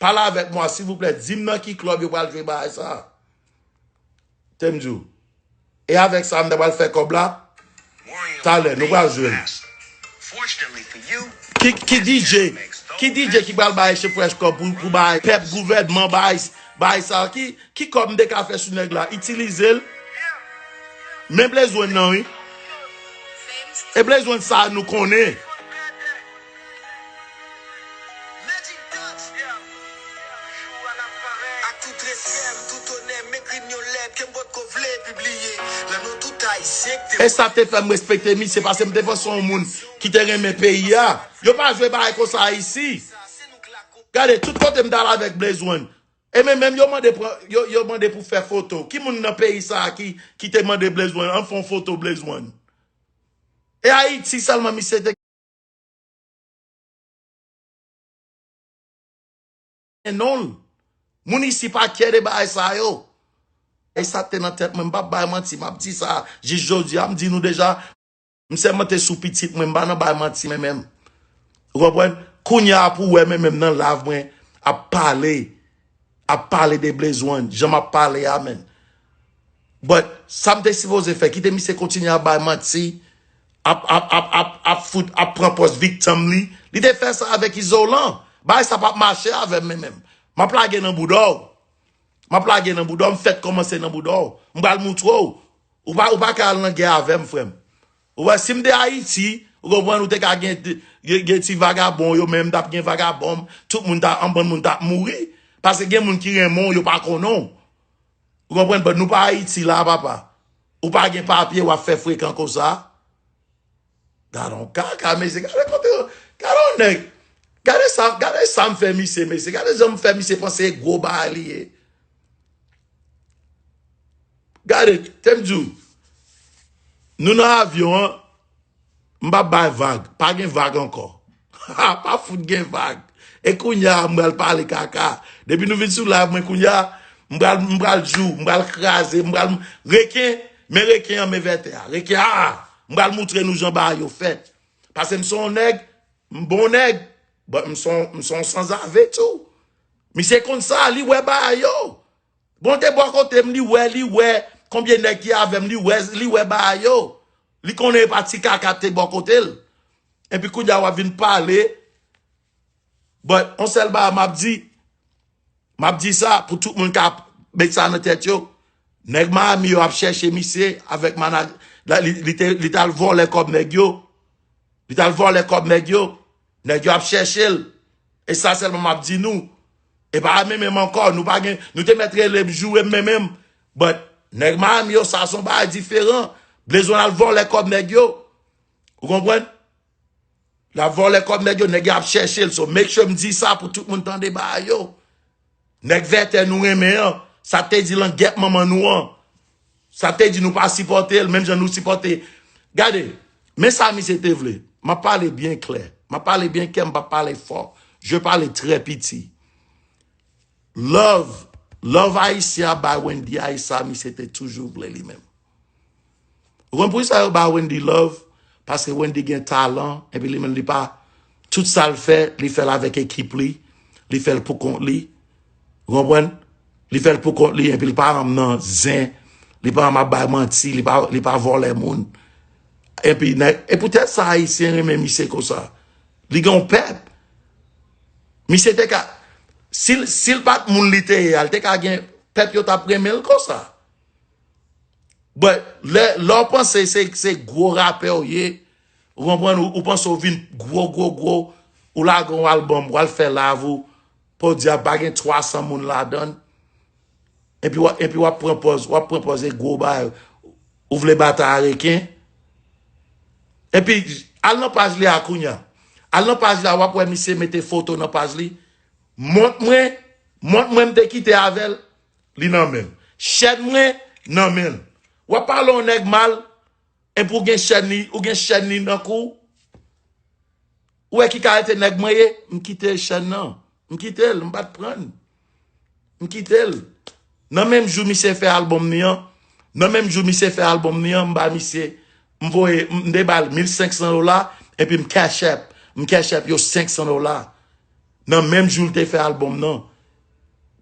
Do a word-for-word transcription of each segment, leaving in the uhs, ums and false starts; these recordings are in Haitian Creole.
Pale avèk mwen, silvouplè. Di m nan ki klèb yo pral jwe bagay sa. Te m di w. E avèk sa, m ta pral fè kòb la. Talè, nou pral jwe l. Ki, ki D J? Ki D J ki pral bay Fresh kòb pou, pou bay pèp, gouvènman, bay, bay sa? Ki, ki kòb m te ka fè sou nèg la? Itilize l. Men Blaze One nan, wi. E Blaze One sa nou konnen. E sa te fè m respekte misye, paske m te panse se yon moun ki te renmen peyi a. Yo pa jwe bagay konsa isi. Gade, tout kote m t al avèk Blaze One. E men menm yo mande pran, yo, yo mande pou fè foto. Ki moun nan peyi sa a ki, ki te mande Blaze One? An fè yon foto Blaze One. E Ayiti sèlman misye te gen non l. Moun isi pa kè de bagay sa yo. E sa te nan tèt mwen, m p ap bay manti, m ap di sa jis jodi a, m di nou deja, m sèlman te sou pitit mwen, m pa nan bay manti men menm. Ou konprann? Kounye a pou wè men menm nan live mwen ap pale, ap pale de Blaze One, jan m ap pale a, menm. But sa m te sipoze fè, kite misye kontinye ap bay manti, ap, ap, ap, ap, ap fout, ap pran pòz viktim li. Li te fè sa avèk Izolan. Bagay sa p ap mache avè m, men menm. M ap lage nan bouda w. M ap lage nan bouda w, m fèk kòmanse nan bouda w. M pral moutre w. Ou pa, ou pa ka al nan gè avè m, frè m. Ou wè, si m te Ayiti, ou konprann, ou te ka gen, gen, gen ti vagabon yo, men m t ap gen vagabon, tout moun ta, anbann moun t ap mouri. Paske gen moun ki renmen w, yo pa konnen w. Ou konprann, but nou pa Ayiti la, papa. Ou pa gen papye, w ap fè frekan konsa. Gade yon kaka, mesye, gade kote, gade yon nèg. Gade sa, gade sa m fè misye, mesye. Gade jan m fè misye panse e gwo bagay li ye. Gade, te m di w, nou nan avyon an, m p ap bay vag, pa gen vag ankò. Pa fout gen vag. E kounye a, m pral pale kaka. Depi nou vin sou live mwen kounye a, m pral, m pral di w, m pral kraze, m pral, reken, men reken an, men vètè a. Reken a, m pral moutre nou jan bagay yo fèt. Paske m se yon nèg, m bon nèg, but m se yon, m se yon sanzave tou. Misye konn sa, li wè bagay yo. Bon, te bò kote m, li wè, li wè konbyen nèg ki avè m, li wè, li wè bagay yo. Li konnen e pa ti kaka te bò kote l. Epi kounye a w ap vin pale. But, yon sèl bagay m ap di, m ap di sa pou tout moun ka met sa nan tèt yo. Nèg Miami yo ap chèche misye avèk manaj, la, li, li te, li t al vòlè kòb nèg yo. Li t al vòlè kòb nèg yo. Nèg yo ap chèche l. E sa sèlman m ap di nou. E pa menm menm ankò. Nou pa gen, nou te mèt rele m joure m menm menm. But, nèg Miami yo, sa se yon bagay diferan. Blaze One al vòlè kòb nèg yo. Ou konprann? L ap vòlè kòb nèg yo, nèg yo ap chèche l. So, make sure m di sa pou tout moun tande bagay yo. Nèg vètè nou renmen an, sa te di langèt manman nou an. Sa te di nou pa sipòte l, menm jan nou sipòte. Gade, men sa misye te vle. M ap pale byen klè. M ap pale byen klè, m p ap pale fò. Je pale trè piti. Love, love ayisyen ap bay Wendy a, e sa misye te toujou vle li menm. Ou konn poukisa yo ba Wendy love? Paske Wendy gen talan, epi li menm li pa, tout sa l fè, li fè l avèk ekip li, li fè l pou kont li. Ou konprann? Li fè l pou kont li, epi li pa renmen nan zen, li pa renmen ap bay manti, li pa, li pa vòlè moun. Epi, nèg, e poutèt sa Ayisyen renmen misye konsa. Li gen yon pèp. Misye te ka, si l, si l pa t moun li te ye a, li te ka gen pèp yo t ap renmen l konsa. But, lè, lè w panse se, se gwo rapè w ye, ou konprann, ou, ou panse w vin gwo, gwo, gwo, ou lage yon album, w al fè live ou, podi a pa gen twa san moun ladan l. Epi w, epi w ap pran pòz, w ap pran pòz e gwo bagay. Ou vle batay a reken. Epi, al nan paj li a kounye a. Al nan paj la, w ap wè misye mete foto nan paj li. Mont mwen, mont mwen m te kite avè l, li nan men l. Chèn mwen, nan men l. W ap pale yon nèg mal, epi w gen chèn li, ou gen chèn li nan kou w. Ou wè ki kalite nèg mwen ye? M kite chèn nan. M kite l, m pa t pran l. M kite l. Nan menm jou misye fè album li an, nan menm jou misye fè album li an, m ba misye, m voye, m, m te ba l mil senk san dola, epi m cash app, m cash app yo senk san dola. Nan menm jou l te fè albòm nan,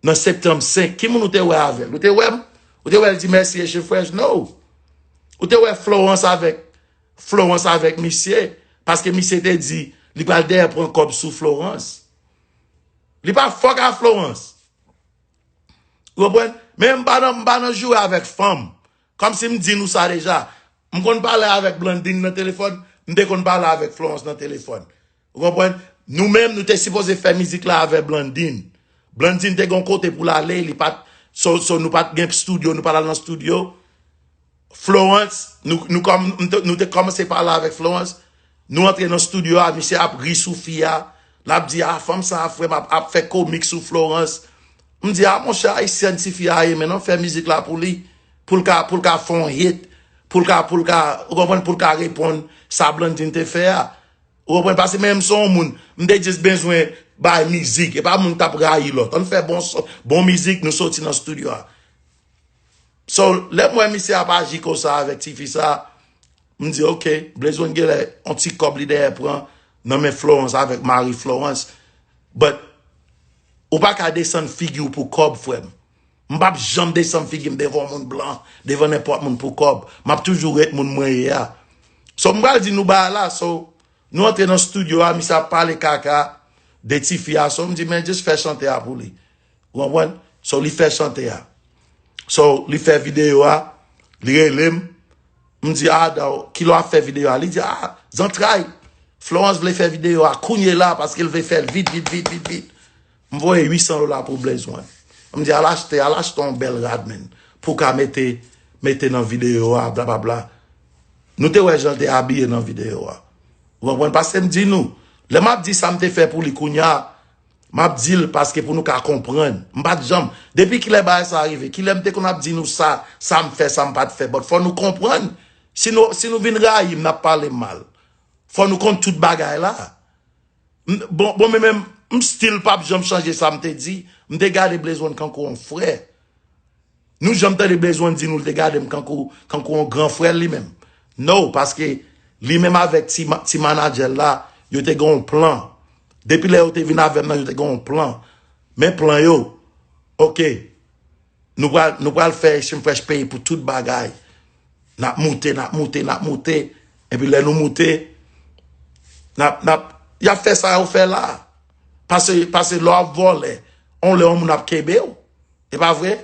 nan septanm senk, ki moun ou te wè avè l? Ou te wè m? Ou te wè l di mèsi Haitian Fresh? No. Ou te wè Florence avèk, Florence avèk misye, paske misye te di li pral dèyè pran kòb sou Florence. Li pa fòk a Florence. Ou konprann? Men m pa nan, m pa nan joure avèk fanm. Kòmsi m di nou sa deja. M konn pale avèk Blandine nan telefòn, m te konn pale avèk Florence nan telefòn. Ou konprann? Nou menm, nou te sipoze fè mizik la avè Blandine. Blandine te gen yon kote pou l ale, li pa t, so, so nou pa t gen studio, nou pa t al nan studio. Florence, nou, nou, kòm, nou te, nou te kòmanse pale avèk Florence. Nou antre nan studio a, misye ap ri sou fi a. L ap di, a, fanm sa a, frè m, ap, ap fè komik sou Florence. M di, a, monchè, ayisyèn tifi a ye, men non, fè mizik la pou li. Pou l ka, pou l ka fè yon hit. Pou l ka, pou l ka, ou konprann, pou l ka reponn sa Blandine te fè a. Ou konprann? Paske menm se yon moun, m te jis bezwen bay mizik. E pa moun k ap rayi lòt. Ann fè bon, bon mizik, nou soti nan studio a. So, lè m wè misye ap aji konsa avèk tifi sa, m di, ok, Blaze One genlè yon ti kòb li dèyè pran nan men Florence avèk mari Florence. But, ou pa ka desann figi w pou kòb, frè m. M p ap janm desann figi m devan yon moun blan, devan nenpòt moun pou kòb. M ap toujou ret moun mwen ye a. So, m pral di nou bagay la, so, nou antre nan studio a, misye ap pale kaka de tifi a, so, m di, men, just fè chante a pou li. Ou konprann? So, li fè chante a. So, li fè videyo a, li rele m. M di, a, Daw, kilè w ap fè videyo a? Li di, a, zantray, Florence vle fè videyo a kounye la, paske l vle fè l vit, vit, vit, vit, vit. M voye uit san dola pou Blaze One. M di, al achte, al achte yon bèl rad, men, pou w ka mete, mete nan videyo a, blablabla. Nou te wè jan l te abiye nan videyo a. Ou konprann? Paske m di nou, lè m ap di sa m te fè pou li kounye a, m ap di l paske pou nou ka konprann. M pa t janm. Depi kilè bagay sa rive? Kilè m te konn ap di nou sa, sa m fè, sa m pa t fè? But fò nou konprann. Si nou, si nou vin rayi m, n ap pale m mal. Fò nou konn tout bagay la. M, bon, bon, men menm, m still p ap janm chanje sa m te di. M te gade Blaze One kankou yon frè. Nou janm tande Blaze One di nou l te gade m kankou, kankou yon gran frè l li menm? No, paske li menm avèk ti, ma- ti manadjè l la, yo te gen yon plan. Depi lè yo te vin avè m nan, yo te gen yon plan. Men plan yo, ok, nou pral, nou pral fè Haitian Fresh peye pou tout bagay. N ap moute, n ap moute, n ap moute. Epi lè nou moute, n ap, n ap, y ap fè sa yo fè la. Pase, pase lè w ap vòlè, on lè yon moun ap kenbe w. E pa vre?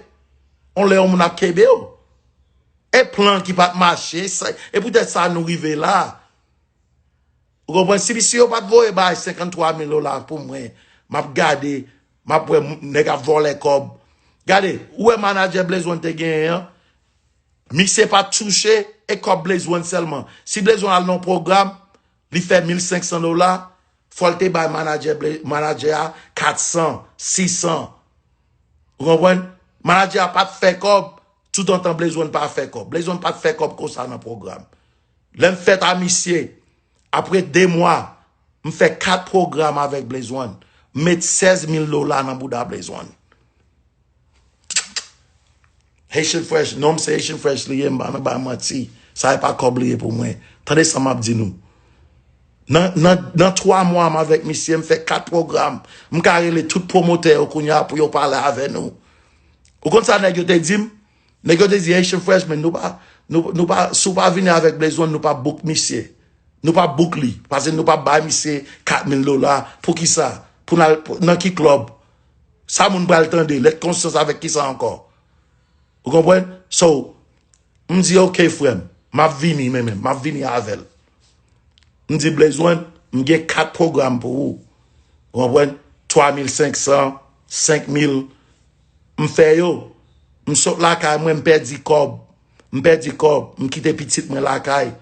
On lè yon moun ap kenbe w. E plan ki pa t mache, sa- e poutèt sa nou rive la. Ou konprann? Si, si yo pa t voye bay senkanntwa mil dola pou mwen, m ap gade, m ap wè m- nèg ap vòlè kòb. Gade, ou wè manadjè Blaze One te genyen an? Misye pa t touche, e kòb Blaze One sèlman. Si Blaze One al nan yon pwogram, li fè mil senk san dola, fò l te bay manadjè, Bla- manadjè a kat san, sis san. Ou konprann? Manadjè a pa t fè kòb, toutotan Blaze One pa fè kòb. Blaze One pa t fè kòb konsa nan pwogram. Lè m fèt a misye, apre de mwa, m fè kat pwogram avèk Blaze One. M met sèz mil dola nan bouda Blaze One. Haitian Fresh, non m se Haitian Fresh li ye, m pa nan bay manti. Sa e pa kòb li ye pou mwen. Tande sa m ap di nou. Nan, nan, nan twa mwa m avèk misye, m fè kat pwogram. M ka rele tout pwomotè yo kounye a pou yo pale avè nou. Ou konn sa nèg yo te di m? Nèg yo te di, Haitian Fresh, men nou pa, nou, nou pa, si w pa vini avèk Blaze One, nou pa book misye. Nou pa book li. Pase nou pa bay misye kat mil dola. Poukisa? Pou n al, pou- nan ki klòb? Sa moun pral tande? Lèt konsyans avèk kisa ankò? Ou konprann? So, m di, ok, frè m, m ap vini, men, men, m ap vini avè l. M di, Blaze One, m gen kat pwogram pou ou. Ou konprann? Twa mil senk san, senk mil, m fè yo. M sot lakay mwen, m pèdi kòb. M pèdi kòb. M kite pitit mwen lakay.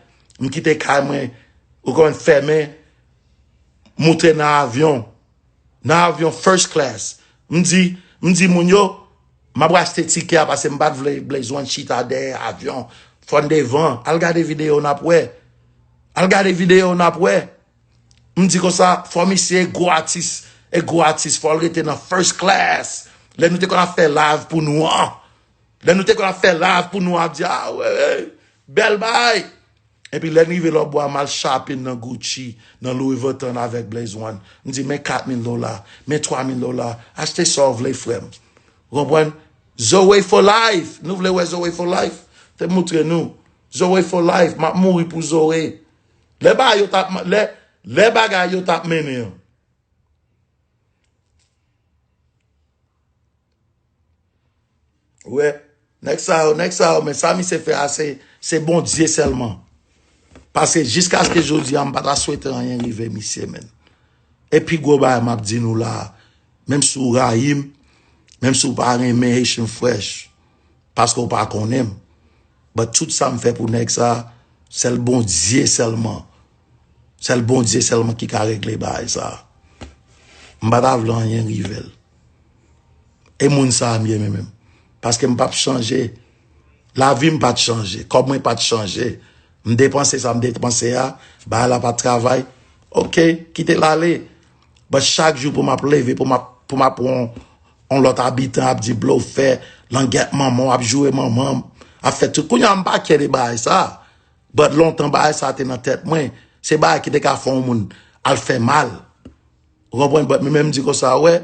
M kite kay mwen, ou konprann, fèmen. Moute nan avyon. Nan avyon first class. M di, m di moun yo, m ap achte tikè a pase m pa t vle Blaze One chita dèyè avyon. Fò n devan. Al gade videyo n ap wè. Al gade videyo n ap wè. M di konsa, fò misye e gwo atis, e gwo atis, fò l rete nan first class. Lè nou te konn ap fè live pou nou an. Lè nou te konn ap fè live pou nou an, ap di, a, wè, wè, bèl bagay. Epi lè n rive Lòbwa, m al shopping nan Gucci, nan Louis Vuitton avèk Blaze One. M di, men kat mil dola, men twa mil dola, achte sa w vle, frè m. Ou konprann? Zoe for life. Nou vle wè Zoe for life? Te moutre nou. Zoe for life. M ap mouri pou Zoe. Lè bagay yo t ap, lè, lè bagay yo t ap mennen an. Wè, nèg sa yo, nèg sa yo, men sa misye fè a, se, se Bondye sèlman. Paske jiskaske jodi a, m pa ta swete anyen rive misye, menn. E pi gwo bagay m ap di nou la, menm si w rayi m, menm si w pa renmen Haitian Fresh, paske w pa konnen m. But tout sa m fè pou nèg sa, sèl Bondye sèlman. Sèl Bondye sèlman ki ka regle bagay sa. M pa ta vle anyen rive l. E moun sa a m ye menm menm. Paske m p ap chanje. Lavi m pa t chanje. Kòb mwen pa t chanje. M depanse sa m depanse a. Bagay la pa t travay. Oke, kite l ale. But chak jou pou m ap leve, pou m ap, pou m ap pran yon, yon lòt abitan ap di blofè, langèt manman w, ap joure manman m, ap fè tout. Kounye a m pa kè de bagay sa. But lontan bagay sa te nan tèt mwen. Se bagay ki te ka fè yon moun al fè mal. Ou konprann? But mwen menm m di konsa, wè,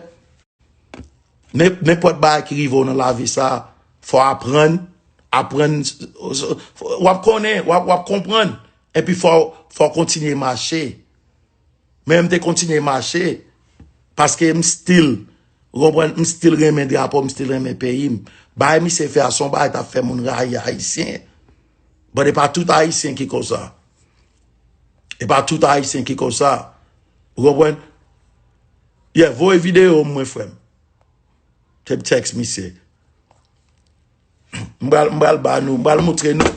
nen-, nenpòt bagay ki rive w nan lavi sa, fò w aprann, aprann, w ap konnen, w ap, w ap konprann. Epi fò, fò w kontinye mache. Men m te kontinye mache, paske m still, ou konprann, m still renmen drapo, m still renmen peyi m. Bagay misye fè a, se yon bagay t ap fè moun rayi Ayisyen. But e pa tout Ayisyen ki konsa. E pa tout Ayisyen ki konsa. Ou konprann? Yeah, voye videyo mwen, frè m. Te m tèks misye. M pral, m pral ba nou, m pral moutre nou.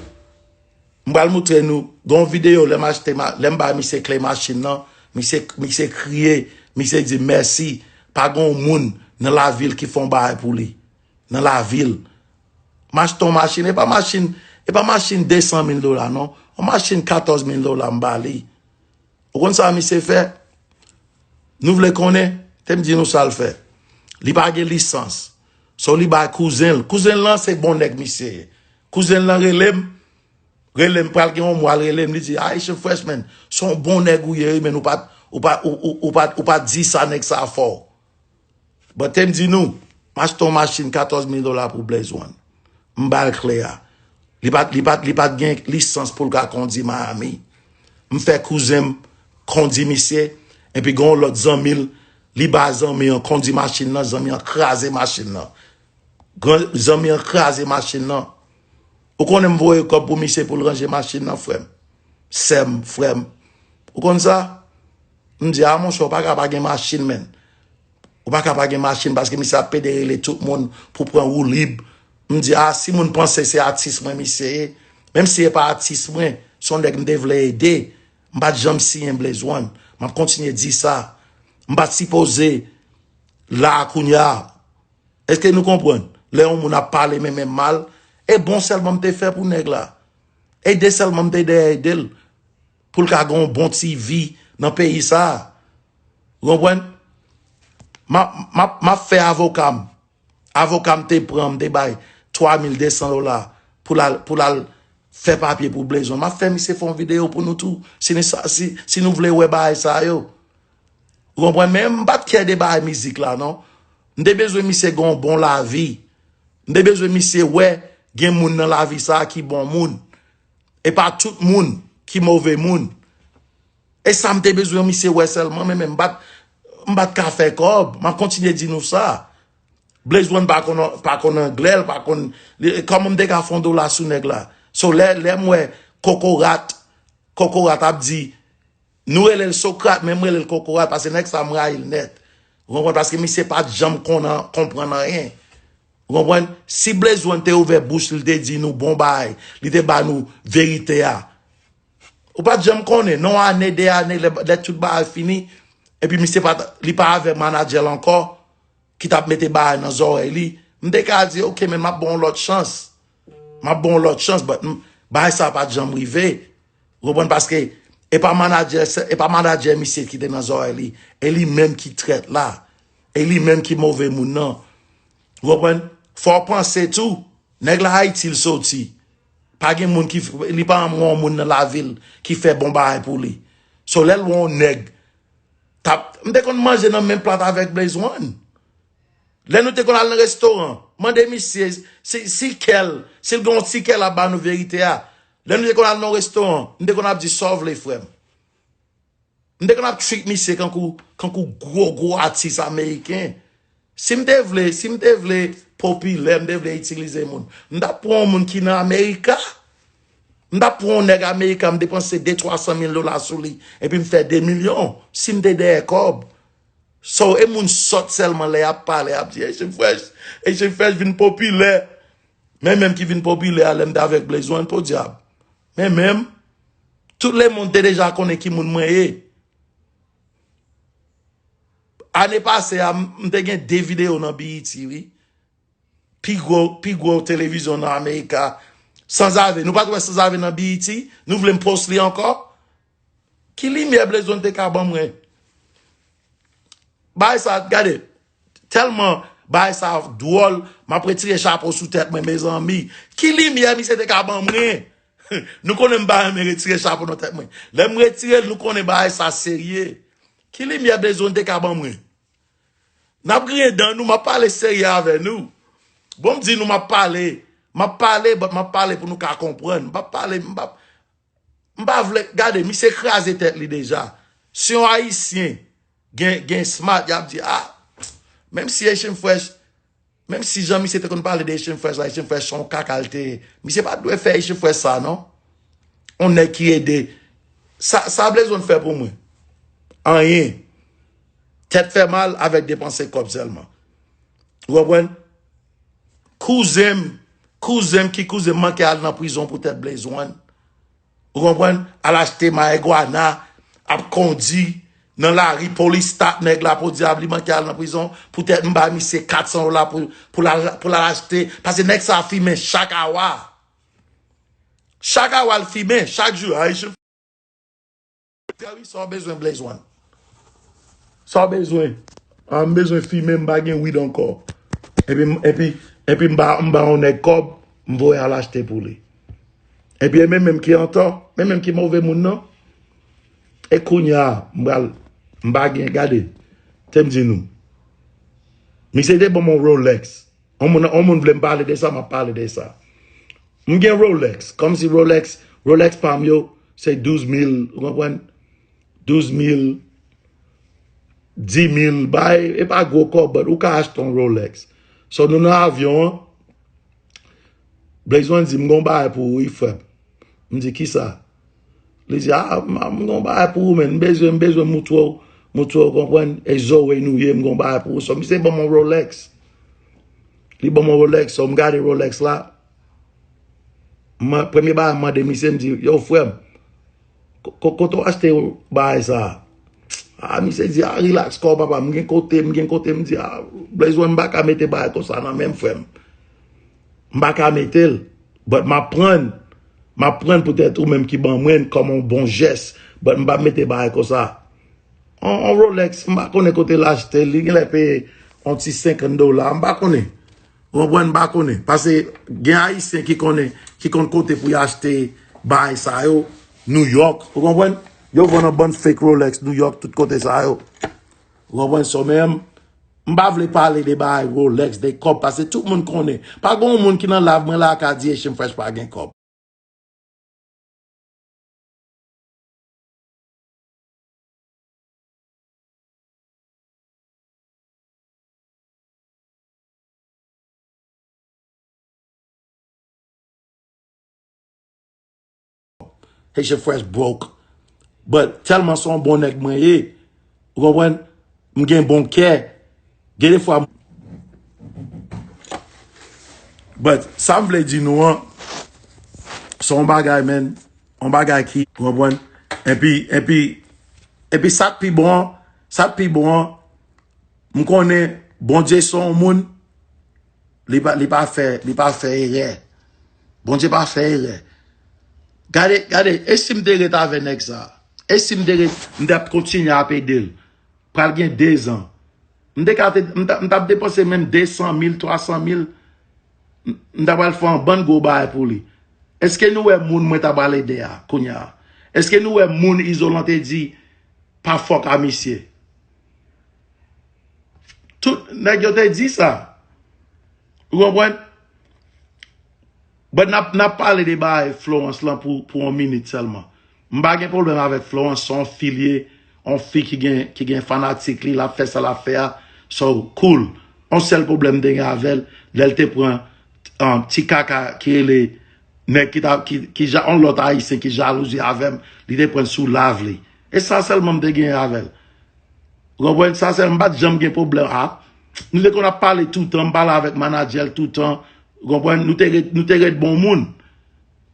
M pral moutre nou. Gen yon videyo lè m achte, ma-, lè m bay misye kle machin nan, misye, misye kriye, misye di mèsi. Pa gen yon moun nan lavil ki fè yon bagay pou li. Nan lavil. M achte yon machin, e pa machin, e pa machin de san mil dola, non. Yon machin katòz mil dola m ba li. Ou konn sa misye fè? Nou vle konnen? Te m di nou sa l fè. Li pa gen lisans. So li bay kouzen l. Kouzen l lan se bon nèg misye ye. Kouzen l lan rele m. Rele m, pral gen yon mwa l rele m. Li di, Haitian Fresh, man, se yon bon nèg ou ye, wi, men ou pa, ou pa, ou, ou, ou pa, ou pa di sa nèg sa fè w. But te m di nou, m achte yon machin katòz mil dola pou Blaze One. M ba l kle a. Li pa t, li pa t, li pa t gen lisans pou l ka kondi Miami. M fè kouzen m kondi misye, epi gen yon lòt zanmi l, li ba zanmi an kondi machin nan, zanmi an kraze machin nan. Gran, zanmi an kraze machin nan. Ou konnen m voye kòb pou misye pou l ranje machin nan, frè m. Sè m, frè m. Ou konn sa? M di, a monchè, ou pa ka pa gen machin, menn. Ou pa ka pa gen machin paske misye ap pede rele tout moun pou pran woulib. M di, a, si moun panse se atis mwen misye ye, menm si e pa atis mwen, se yon nèg m te vle ede, m pa t janm siyen Blaze One. M ap kontinye di sa. M pa t sipoze la a kounye a. Èske nou konprann? Lè yon moun ap pale men men mal, e bon sèlman m te fè pou nèg la. Ede sèlman m te dèyè ede l. Pou l ka gen yon bon ti vi nan peyi sa a. Ou konprann? M ap, m ap, m ap fè avoka m. Avoka m te pran, m te bay twa mil de san dola pou l al, pou l al fè papye pou Blaze One. M ap fè misye fè yon videyo pou nou tou. Si nou sa, si, si nou vle wè bagay sa yo. Ou konprann? Men m pa t kè de bagay mizik la, non. M te bezwen misye gen yon bon lavi. M te bezwen misye wè gen moun nan lavi sa a ki bon moun. E pa tout moun ki move moun. E sa m te bezwen misye wè sèlman, men, men m pa t, m pa t ka fè kòb. M ap kontinye di nou sa. Blaze One pa konn, pa konn anglè, l pa konn, li, kòman m te ka fè yon dola sou nèg la? So, lè, lè m wè Kokorat, Kokorat ap di, nou rele l Sokrat, men m rele l Kokorat, paske nèg sa m rayi l nèt. Ou konprann? Paske misye pa t janm konn, konprann anyen. Ou konprann? Si Blaze One te ouvè bouch li, li te di nou bon bagay, li te ba nou verite a. Ou pa t janm konnen, nan yon ane, de ane, lè, lè tout bagay fini, epi misye pa t, li pa avèk manadjè l ankò, ki t ap mete bagay nan zòrèy li, m te ka di, oke, men m ap ba w yon lòt chans. M ap ba w yon lòt chans, but m, bagay sa pa t janm rive. Ou konprann? Paske e pa manadjè, e pa manadjè misye ki te nan zòrèy li, e li menm ki trèt la, e li menm ki move moun nan. Ou konprann? Fò w panse tou, nèg la Ayiti l soti. Pa gen moun ki, li pa renmen yon moun nan lavil ki fè bon bagay pou li. So, lè l wè yon nèg, t ap, m te konn manje nan menm plat avèk Blaze One. Lè nou te konn al nan restoran, mande misye si, si kè l, si l gen yon ti kè l ap ba nou verite a. Lè nou te konn al nan restoran, m te konn ap di sa w vle, frè m. M te konn ap treat misye kankou, kankou gwo, gwo atis ameriken. Si m te vle, si m te vle popilè, m te vle itilize moun, m t ap pran yon moun ki nan Amerika. M t ap pran yon nèg Amerika, m depanse de, twa san mil dola sou li, epi m fè de milyon, si m te dèyè kòb. So, e moun sòt sèlman lè y ap pale, y ap di, Haitian Fresh, Haitian Fresh vin popilè. Men menm ki vin popilè a lè m te avèk Blaze One, podyab. Men menm, tout lemonn te deja konnen ki moun mwen ye. Ane pase a, m, m te gen de videyo nan B E T, wi. Pi gwo, pi gwo televizyon nan Amerika. Sanzave. Nou pa t wè Sanzave nan B E T? Nou vle m post li ankò? Ki limyè Blaze One te ka ban mwen? Bagay sa, gade, tèlman bagay sa dwòl, m ap retire chapo sou tèt mwen, mezanmi. Ki limyè misye te ka ban mwen? Nou konnen m pa renmen retire chapo nan tèt mwen. Lè m retire l, nou konnen bagay sa serye. Ki limyè Blaze One te ka ban mwen? N ap griyen dan nou, m ap pale serye avè nou. Bon, m di nou m ap pale. M ap pale, but m ap pale pou nou ka konprann. M p ap pale, m p ap, m pa vle, gade, misye kraze tèt li deja. Si yon Ayisyen gen, gen smart, y ap di, ah, menm si Haitian Fresh, menm si jan misye te konn pale de Haitian Fresh la, Haitian Fresh se yon kaka l te ye. Misye pa t dwe fè Haitian Fresh sa, non. On nèg ki ede. Sa, sa Blaze One fè pou mwen? Anyen. Tèt fè mal avèk depanse kòb sèlman. Ou konprann? Kouzen m, kouzen m ki kouzen m manke al nan prizon poutèt Blaze One. Ou konprann? Al achte marigwana, ap kondi nan lari, polis stop nèg la, podyab, li manke al nan prizon, poutèt m bay misye kat san dola pou, pou l al, pou l al achte, paske nèg sa fimen chak awa. Chak awa l fimen, chak jou. Ay, Gary, sa w bezwen, Blaze One? Sa w bezwen? Ah, m bezwen fimen, m pa gen weed ankò. Epi, epi, epi m ba, m ba yon nèg kòb, m voye al achte pou li. Epi e men menm ki antò, men menm ki move moun nan. E kounye a, m pral, m pa gen, gade, te m di nou. Misye te ban m yon Rolex. On moun, on moun vle m pale de sa, m ap pale de sa. M gen Rolex, kòmsi Rolex, Rolex pa m yo, se douz mil, ou konprann? Douz mil, dis mil, bay, e pa gwo kòb, but ou ka achte yon Rolex. So, nou nan avyon an, Blaze One di, "M gon bagay pou ou, wi, frè m." M di, "Kisa?" Li di, "Ah, m, m gon bagay pou ou, men. M bezwen, m bezwen moutre w, moutre w, konprann, e Zoe nou ye, m gon bagay pou ou." So, misye ban m yon Rolex. Li ban m yon Rolex, so, m gade Rolex la. M, premye bagay m mande misye, m di, "Yo, frè m, ko-, ko-, kote w achte bagay sa a?" Ah, misye di, "Ah, relax kò w, papa, m gen kote, m gen kote." M di, "Ah, Blaze One, m pa ka mete bagay konsa nan men m, frè m. M pa ka mete l. But m ap pran, m ap pran poutèt ou menm ki ban mwen l kòm yon bon jès. But m p ap mete bagay konsa." On, on Rolex, m pa konnen kote l achte l, li genlè peye yon ti senkant dola, m pa konnen. Ou konprann, m pa konnen. Paske gen Ayisyen ki konnen, ki konn kote pou y achte bagay sa yo, New York, ou konprann? Yo vann yon bann fake Rolex New York, tout kote sa yo. Ou konprann? So, men, m pa vle pale de bagay Rolex, de kòb, paske tout moun konnen. Pa gen yon moun ki nan live mwen la ka di Haitian Fresh pa gen kòb. Haitian Fresh broke. But tèlman se yon bon nèg mwen ye, ou konprann? M gen bon kè. Gen de fwa, but sa m vle di nou an, se yon bagay, men, yon bagay ki, ou konprann? Epi, epi, epi sa k pi bon an, sa k pi bon an, m konnen Bondye se yon moun, li pa, li pa fè, li pa fè erè. Bondye pa fè erè. Gade, gade, e si m te ret avè nèg sa? E si m te ret, m t ap kontinye ap ede l? Pral gen de zan. M te ka te, m t ap, m t ap depanse menm de san mil, twa san mil. M, m ta pral fè yon bann gwo bagay pou li. Èske nou wè moun mwen ta pral ede a kounye a? Èske nou wè moun Izolan te di pa fòk a misye? Tout nèg yo te di sa. Ou konprann? But n ap, n ap pale de bagay Florence lan pou, pou yon minit sèlman. M pa gen pwoblèm avèk Florence, se yon fi l ye, yon fi ki gen, ki gen fanatik li, l ap fè sa l ap fè a. So, cool. Yon sèl pwoblèm m te gen avè l, lè l te pran um, ti kaka ki rele nèg ki ta, ki, ki ja, yon lòt ayisyen ki jalouzi avè m, li te pran l sou live li. E sa sèlman m te gen avè l. Ou konprann? Sa sèlman, m pa t janm gen pwoblèm. A, nou te konn ap pale toutan, m pale avèk manadjè l toutan. Ou konprann? Nou te ret, nou te ret bon moun.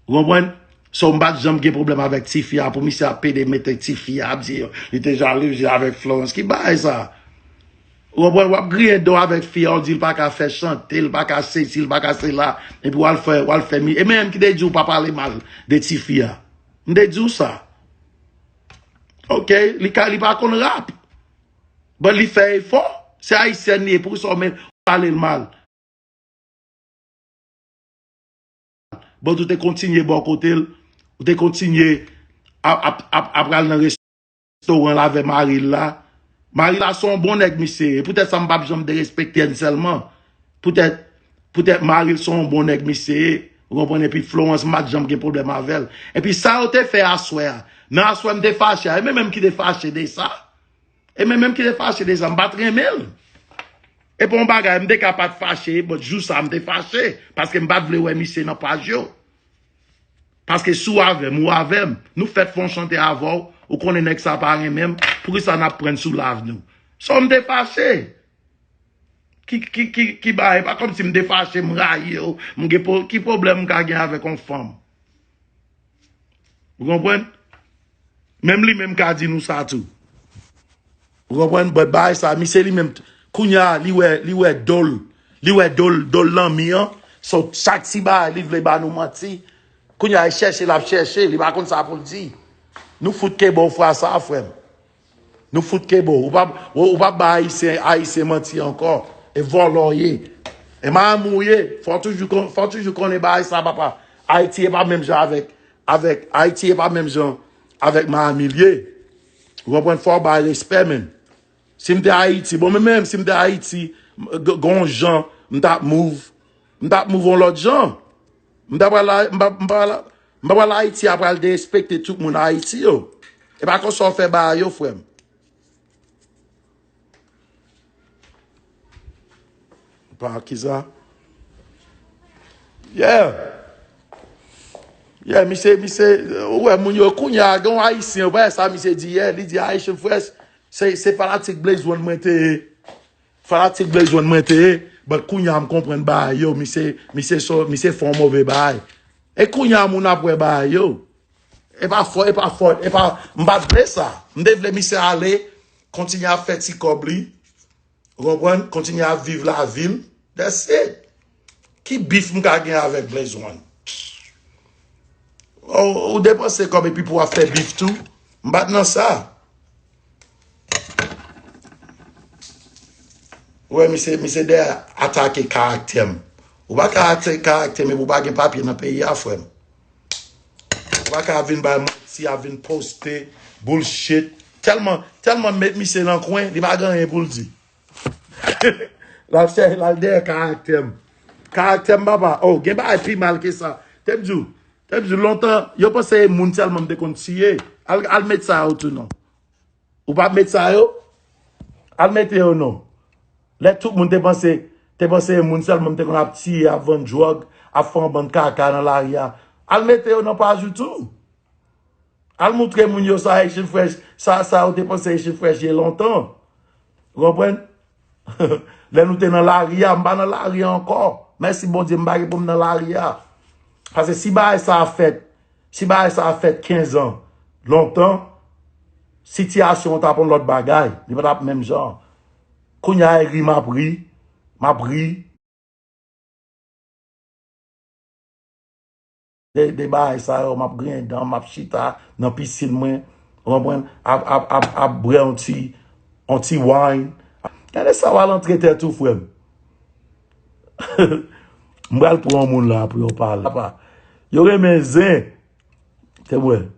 Ou konprann? So, m pa t janm gen pwoblèm avèk tifi a, pou misye ap pede mete tifi a, ap di li te jalouzi avèk Florence. Ki bagay sa? Ou konprann? W ap griyen do avèk fi a, w di l pa ka fè chante, l pa ka sesi, l pa ka sela. Epi w al fè, w al fè mi. E menm ki te di w pa pale mal de tifi a. M te di w sa. Ok, li ka, li pa konn rap. But li fè efò. Se ayisyèn li ye, poukisa w men pale l mal? But ou te kontinye bò kote l, ou te kontinye ap, ap, ap, ap pral nan restoran l avè mari l la. Mari l la se yon bon nèg misye ye. Poutèt sa m p ap janm derespekte n sèlman. Poutèt, poutèt mari l se yon bon nèg misye ye. Ou konprann? Epi Florence, m pa t janm gen pwoblèm avè l. Epi sa yo te fè aswè a. Nan aswè m te fache a. E men menm ki te fache de sa. E men menm ki te fache de sa, m pa t renmen l. E pa yon bagay, m te ka pa t fache, but jou sa m te fache, paske m pa t vle wè misye nan paj yo. Paske si w avè m, ou avè m, nou fèt fè yon chante avè w, ou konnen nèg sa pa renmen m, poukisa n ap pran n sou live nou? So m te fache. Ki, ki, ki, ki bagay, pa kòmsi m te fache, m rayi yo, m gen po, ki pwoblèm m ka gen avèk yon fanm? Ou konprann? Menm li menm ka di nou sa tou. Ou konprann? But bagay sa, misye li menm, kounye a, li wè, li wè do l, li wè do l, do l nan mi an. So, chak ti bagay, li vle ba nou manti. Kounye a, li chèche, l ap chèche, li pa konn sa pou l di. Nou fout kenbe w fwa sa, frè m. Nou fout kenbe w. Ou p ap, ou, ou p ap bay Ayisyen, Ayisyen manti ankò. E vòlò w ye. E madanm ou ye. Fò w toujou kon-, fò w toujou konnen bagay sa, papa. Ayiti e pa menm jan avèk, avèk, Ayiti e pa menm jan avèk Miami l ye. Ou konprann? Fò w bay respè, menn. Si m te Ayiti, bon, men menm si m te Ayiti, m, g-, gon jan, m t ap move, m t ap move yon lòt jan. M ta pral la, m pa, m pa la, m pa pral Ayiti a pral derespekte tout moun Ayiti yo. E pa konsa w fè bagay yo, frè m. Pa kisa? Yeah. Yeah, misye, misye, ou wè moun yo kounye a, gen yon Ayisyen, ou pa wè sa misye di yè, li di Haitian Fresh, se, se fanatik Blaze One mwen te ye. Fanatik Blaze One mwen te ye, but kounye a m konprann bagay yo, misye, misye so, misye fè yon move bagay. E kounye a moun ap wè bagay yo. E pa fòt, e pa fòt, e pa, m pa t vle sa. M te vle misye ale, kontinye ap fè ti kòb li. Ou konprann? Kontinye ap viv lavi l. That's it. Ki bif m ka gen avèk Blaze One? Ou, ou depanse kòb epi pou w ap fè bif tou? M pa t nan sa. Ou wè, misye, misye dèyè atake karaktè m. Ou pa ka atake karaktè m epi ou pa gen papye nan peyi a, frè m. Ou pa ka vin bay manti, ap vin poste bullshit. Tèlman, tèlman m met misye nan kwen, li pa gen anyen pou l di. L al chèche, l al dèyè karaktè m. Karaktè m, papa. Oh, gen bagay pi mal ke sa. Te m di w, te m di w lontan, yo panse e moun sèlman m te konn tiye. Al, al met sa yo tou non. Ou pa met sa yo? Al mete yo non. Lè tout moun te panse, te panse e moun sèlman m te konn ap tiye, ap vann dwòg, ap fè yon bann kaka nan lari a. Al mete yo nan paj ou tou. Al moutre moun yo sa Haitian Fresh, sa, sa yo te panse Haitian Fresh ye lontan. Ou konprann? Lè nou te nan lari a, m pa nan lari a ankò. Mèsi Bondye, m pa gen pou m nan lari a. Paske si bagay sa a fèt, si bagay sa a fèt kenz an, lontan, sitiyasyon an t ap yon lòt bagay. Li pa t ap menm jan. Kounye a, e ri m ap ri, m ap ri. De, de bagay sa yo, m ap griyen dan, m ap chita nan pisin mwen, ou konprann, ap, ap, ap, ap bwè yon ti, yon ti wine. Gade sa w al antre tèt ou, frè m. M pral pran yon moun la pou yo pale. Apa, Yo renmen zen. Te mwen.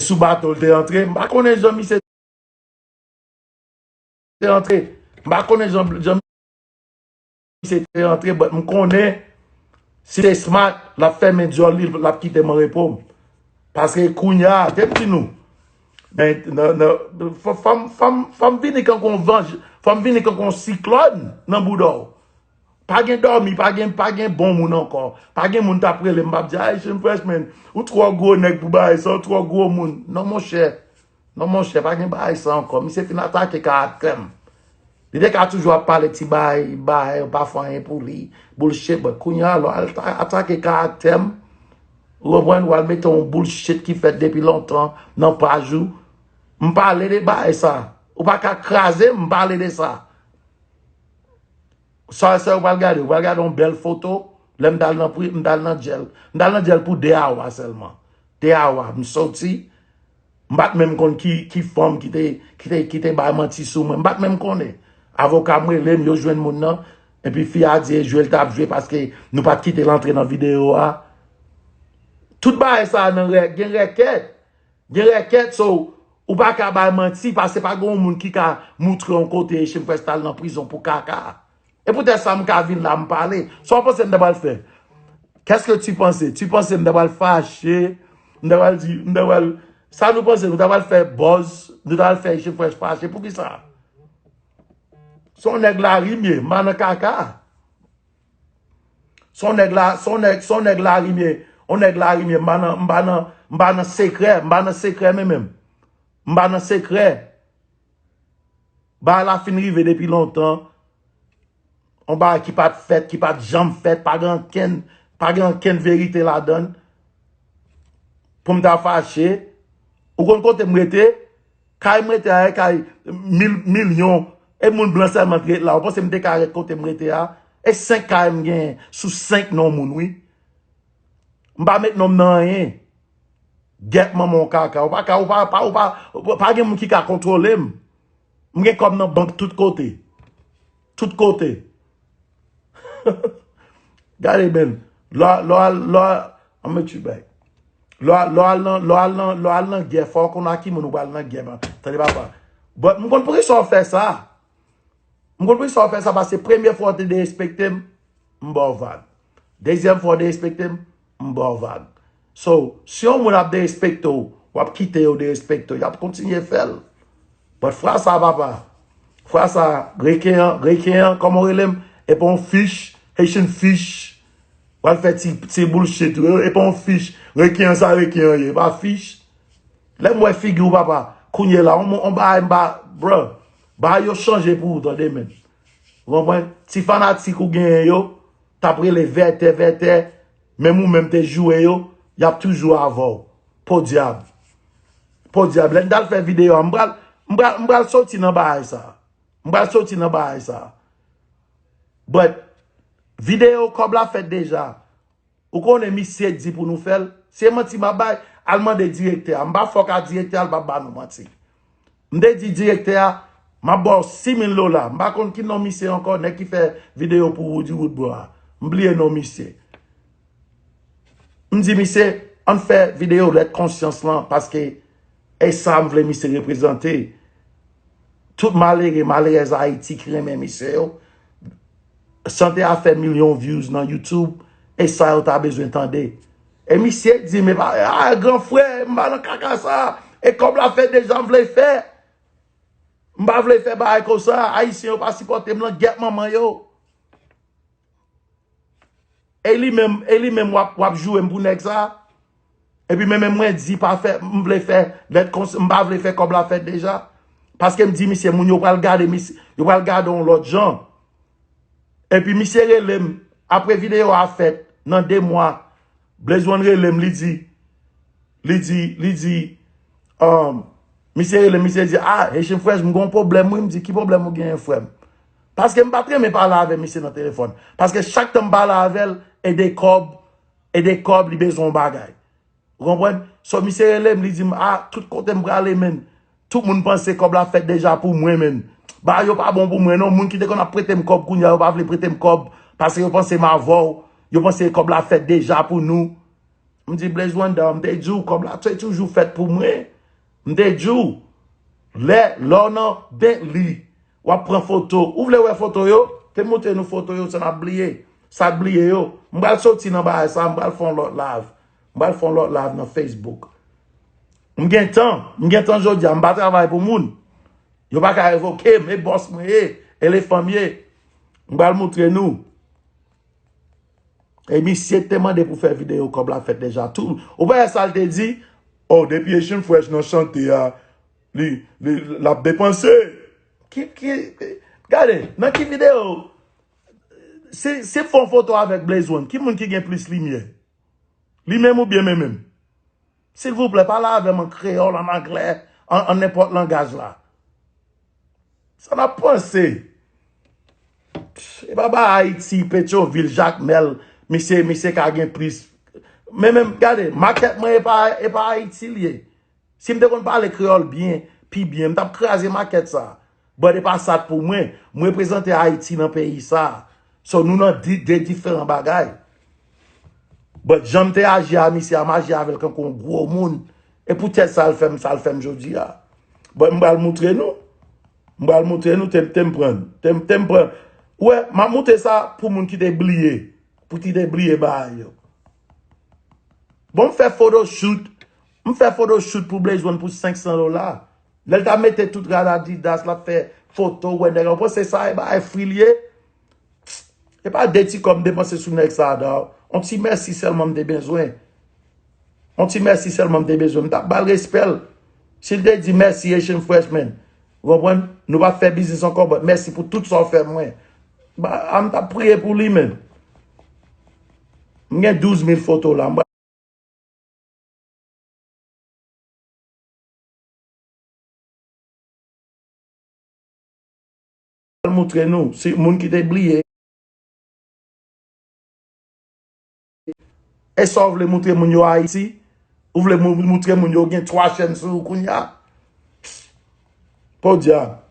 Sou bato l te antre. M pa konnen jan misye te antre. M pa konnen jan, jan misye te antre, but m konnen si te smart, l ap fèmen dyòl li, l ap kite m an repo m. Paske kounye a, te m di nou, men, nan, nan, fò, fò m, fò m, fò m vini kankou yon vanj, fò m vini kankou yon siklòn nan bouda w. Pa gen dòmi, pa gen, pa gen bon moun ankò. Pa gen moun t ap rele m, m ap di, "Ay, Haitian Fresh, man, ou twò gwo nèg pou bagay sa, ou twò gwo moun." Non, monchè. Non, monchè, pa gen bagay sa ankò. Misye fin atake karaktè m. Li te ka toujou ap pale ti bagay, bagay, yo pa fè anyen pou li, bullshit, but kounye a, lè w al ta-, atake karaktè m, ou konprann, w al mete yon bullshit ki fèt depi lontan nan paj ou. M pale de bagay sa. Ou pa ka kraze m, m pale de sa. Sa, sa ou pral gade, ou pral gade yon bèl foto, lè m t al nan pri, m t al nan jèl. M t al nan jèl pou de awa sèlman. De awa, m soti, m pa t menm konn ki, ki fanm ki te, ki te, ki te bay manti sou mwen. M pa t menm konnen. Avoka m rele m, yo jwenn moun nan, epi fi a di e jwe l t ap jwe paske nou pa t kite l antre nan videyo a. Tout bagay sa a nan rè-, gen rèkèt. Gen rèkèt, so, ou pa ka bay manti, paske pa gen yon moun ki ka moutre yon kote Haitian Fresh t al nan prizon pou kaka. E poutèt sa m ka vin la, m pale. Sa w panse m ta pral fè? Qu'est-ce que tu penses? Tu penses m ta pral fache? M ta pral di, m ta pral, sa nou panse, nou ta pral fè buzz, nou ta pral fè Haitian Fresh fache. Poukisa? Se yon nèg Larim ye, m pa nan kaka. Se yon nèg la, se yon nèg, se yon nèg Larim ye, yon nèg Larim ye, m pa nan, m pa nan, m pa nan sekrè, m pa nan sekrè men menm. M pa nan sekrè. Bagay la fin rive depi lontan. Yon bagay ki pa t fèt, ki pa t janm fèt, pa gen ankenn, pa gen ankenn verite ladan l. Pou m ta fache, ou konn kote m rete? Kay m rete a, e kay mil milyon, e moun blan sèlman ki ret la. Ou panse m te ka ret kote m rete a? E senk kay m genyen sou senk non moun, wi. M pa met non m nan anyen. Gèt manman w kaka. Ou pa ka, ou pa, pa, ou pa, pa gen moun ki ka kontwole m. M gen kòb nan bank tout kote. Tout kote. Gade, men, lò, lò al, lò al, I'm gonna you back. Lò al, lò al nan, lò al nan, lò al nan gè, fò w konn a ki moun ou pral nan gè, man. Tande, papa. But m konn poukisa w fè sa. M konn poukisa w fè sa, paske premye fwa w te derespekte m, m ba w vag. Dezyèm fwa w derespekte m, m ba w vag. So, si yon moun ap derespekte w, w ap kite yo derespekte w, y ap kontinye fè l. But fwa sa, papa, fwa sa, reken an, reken an, kòman w rele m? E pa yon fich, Haitian fich. W al fè ti, ti bullshit, e pa yon fich. Reken an, sa reken an ye, e pa fich. Lè m wè figi w, papa, kounye la, on, on bagay m pa, bro, bagay yo chanje pou ou, tande, men. Ou konprann? Ti fanatik ou genyen yo, t ap rele vètè, vètè, menm ou menm te joure yo, y ap toujou avè w. Podyab. Podyab. Lè n t al fè videyo a, m pral, m pral, m pral soti nan bagay sa. M pral soti nan bagay sa. But, videyo kòb la fèt deja. Ou konnen misye di pou nou fè l. Se manti m ap bay, al mande direktè a. M pa fòk a direktè a, l p ap ba nou manti. M te di direktè a, m ap ba w sis mil dola. M pa konn ki non misye ankò, nèg ki fè videyo pou Roody Woodbro a. M bliye non misye. M di misye, ann fè videyo lèt konsyans lan, paske e sa m vle misye reprezante. Tout malere, malerèz Ayiti ki renmen misye yo. Chante a fè milyon views nan YouTube, e sa yo ta bezwen tande. E misye di, "Men pa, a, gran frè, m pa nan kaka sa, e kòb la fèt deja, m vle fè. M pa vle fè bagay konsa, Ayisyen yo pa sipòte m nan gèt manman yo." E li menm, e li menm w ap, w ap joure m pou nèg sa. Epi men menm mwen di pa fè, m vle fè lèt kons-, m pa vle fè kòb la fèt deja. Paske m di misye, moun yo pral gade misye, yo pral gade yon lòt jan. Epi misye rele m, apre videyo a fèt, nan de mwa, Blaze One rele m, li di, li di, li di, um, misye rele m, misye di, "Ah, Haitian Fresh, m gen yon pwoblèm, wi." M di, "Ki pwoblèm ou genyen, frè m?" Paske m pa t renmen pale avè misye nan telefòn. Paske chak tan m pale avè l, e de kòb, e de kòb, li bezwen yon bagay. Ou konprann? So, misye rele m, li di m, "Ah, tout kote m prale, men, Tout moun panse kòb la fèt deja pou mwen, menn. Bagay yo pa bon pou mwen, non. Moun ki te konn ap prete m kòb, kounye a yo pa vle prete m kòb, paske yo panse m avè w. Yo panse kòb la fèt deja pou nou. M di, Blaze Wonder, m te di w, kòb la te toujou fèt pou mwen. M te di w, lè, lè w nan Bentley, w ap pran foto. Ou vle wè foto yo? Te montre nou foto yo, sa n ap bliye. Sa k bliye yo. M pral soti nan bagay sa, m pral fè yon lòt live. M pral fè yon lòt live nan Facebook. M gen tan, m gen tan jodi a, m pa travay pou moun. Yo pa ka revoke m, e bòs mwen ye, e elefan m ye. M pral montre nou. E misye te mande pou fè videyo, kòb la fèt deja tou. Ou pa wè sa l te di? Oh, depi Haitian Fresh nan chante a, li, li, l ap depanse. Ki, ki, gade, nan ki videyo? Si, si fè yon foto avèk Blaze One, ki moun ki gen plis limyè? Li menm oubyen mwen menm? Silvouplè, pale avè m an kreyòl, an anglè, an, an nenpòt langaj la. Sa n ap panse? E pa ba Ayiti, Petyonvil, Jakmèl, misye, misye ka gen plis. Men menm, gade, makèt mwen e pa, e pa Ayiti l ye. Si m te konn pale kreyòl byen, pi byen, m t ap kraze makèt sa. But e pa sa k pou mwen. M reprezante Ayiti nan peyi sa. So, nou nan di, de diferan bagay. But jan m te aji a misye a, m aji avè l kankou yon gwo moun. E poutèt sa l fè m, sa l fè m jodi a. But m pral montre nou. M pral montre nou, te, te m pran. Te, te m pran. Ou wè, m ap montre sa pou moun ki te bliye. Pou ki te bliye bagay yo. Bon, m fè photoshoot. M fè photoshoot pou Blaze One pou senk san dola. Lè l ta mete tout rad Adidas, l ap fè foto, ou wè nèg la, ou panse sa e bagay fri l ye? E pa de ti kòb m depanse sou nèg sa a, dawg. On ti mèsi sèlman m te bezwen. On ti mèsi sèlman m te bezwen. M t ap ba l respè l. Si l te di mèsi Haitian Fresh, man. Ou konprann? Nou p ap fè biznis ankò, but mèsi pou tout sa w fè mwen. Ba, a m t ap priye pou li, man. M gen douz mil foto la. M pral montre nou, si moun ki te bliye. E sa w vle montre moun yo Ayiti? Ou vle mou-, montre moun yo gen twa chèn sou ou kounye a? Podyab.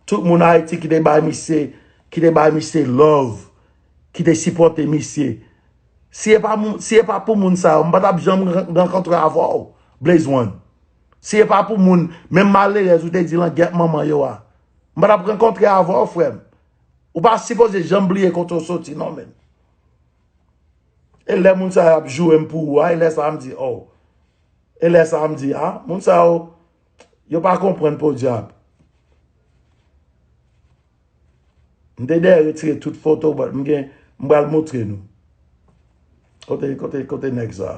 Tout moun Ayiti ki te bay misye, ki te bay misye love, ki te sipòte misye. Si e pa moun, si e pa pou moun sa yo, m pa t ap janm ran-, rankontre avè w, Blaze One. Si e pa pou moun, menm malerèz ou te di langèt manman yo a, m pa t ap rankontre avè w, frè m. Ou pa sipoze janm bliye kote w soti, non, menn. E lè moun sa yo ap joure m pou ou a, e lè sa a m di, oh. E lè sa a m di, ah, moun sa yo, yo pa konprann podyab. M te dèyè retire tout foto, but m gen, m pral montre nou. Kote, kote, kote nèg sa a?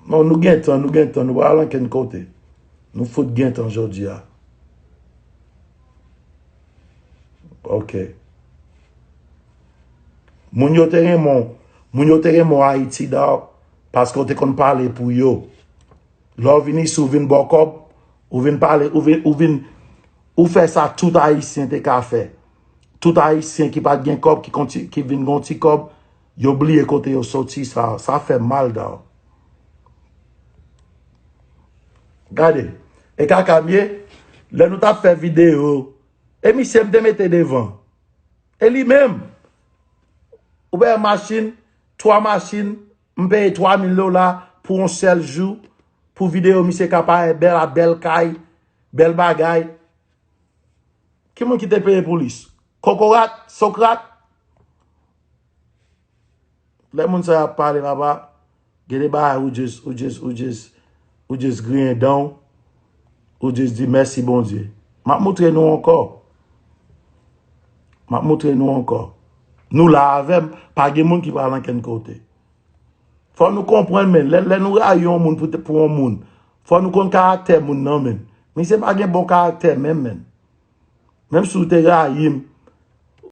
Non, nou gen tan, nou gen tan, nou pa al ankenn kote. Nou fout gen tan jodi a. Ok. Moun yo te renmen w, moun yo te renmen w Ayiti, dawg, paske w te konn pale pou yo. Lè w vin isi, w vin ba w kòb, ou vin pale, ou vin, ou vin, ou fè sa tout Ayisyen te ka fè. Tout Ayisyen ki pa t gen kòb, ki konti-, ki vin gen yon ti kòb, yo bliye kote yo soti, sa, sa fè m mal, dawg. Gade, e kaka m ye, lè nou t ap fè videyo, e misye m te mete devan. E li menm, ou wè machin, twa machin, m peye twa mil dola pou yon sèl jou, pou videyo misye ka parèt bèl, a bèl kay, bèl bagay. Ki moun ki te peye pou li? Kokorat, Sokrat? Lè moun sa yo ap pale, papa, gen de bagay ou just, ou just, ou just, ou just griyen dan w, ou just di mèsi Bondye. M ap montre nou ankò. M ap montre nou ankò. Nou la avè m, pa gen moun ki pral ankenn kote. Fò nou konprann, men, lè, lè nou rayi yon moun pou, pou yon moun, fò nou konn karaktè moun nan, men. Misye pa gen bon karaktè menm, men. Menm si w te rayi m,